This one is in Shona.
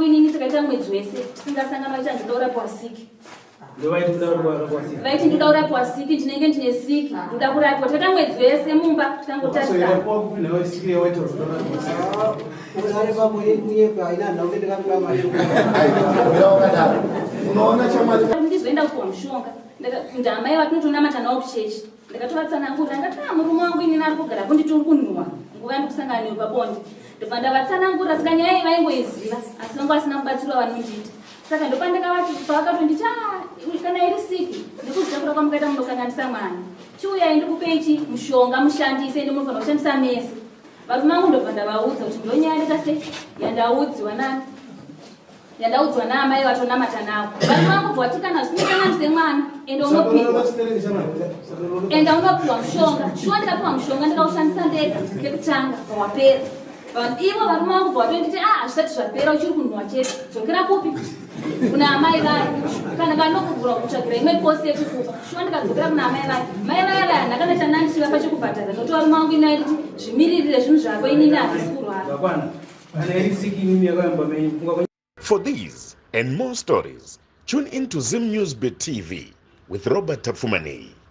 Inini takaita mwedzi wese tisingasangana, vachanzi ndoda kurapiwa siki. Vaiti ndoda kurapiwa siki, ndinenge ndine siki, ndoda kurapiwa. Takaita mwedzi wese mumba tikangotarisana. Ndizoenda kupiwa mushonga ndamai vatinotonamata navo kuchechi. Ndakatovatsanangurira, ndakati, "Ah, murume wangu inini ari kugara kunditi uri kunhuhwa nguva yandikusangana newe pabonde." Ndobva ndavatsanangurira. Saka nyaya iyi vaingoiziva, asi vanga vasina mubatsiro wavanondiita. Saka ndopandakavati, pavakatonditi, "Ah, kana iri siki, nekuzvitakura kwamukaita munokanganisa mwana, chiuyai ndikupei chi mushonga mushandise, ende munofanira kushandisa mese." Varume vangu ndobva ndavaudza kuti ndonyaya ndikase yandaudziwa nani, yandaudzwa naamai vatonamata navo. Varume vangu bva vati, "Kana zvisingakanganise mwana, ende unopiwa, enda unopiwa mushonga." Shuwa ndikapiwa mushonga, ndikaushandisa ndega kekutanga, bva wapera. Ivo varume vangu bva vatonditi, "A, hazvisati zvapera, uchiri kunhuhwa chete, dzokera kupi? Kuna amai vayo, kana vanokugura kutsvagira imwe kosi yekukupa." Shuwa ndikadzokera kuna amai vayo. Mai vaya vaya ndakana chanandichivapa chekubhadhara, nokuti varume vangu ino aititi, "Zvimiririre zvinhu zvako, inini handisi kurwara." Zvakwana. Kana iri siki inini yakayamba menyu funga. For these and more stories, tune in to Zim News Bit TV with Robert Tafumani.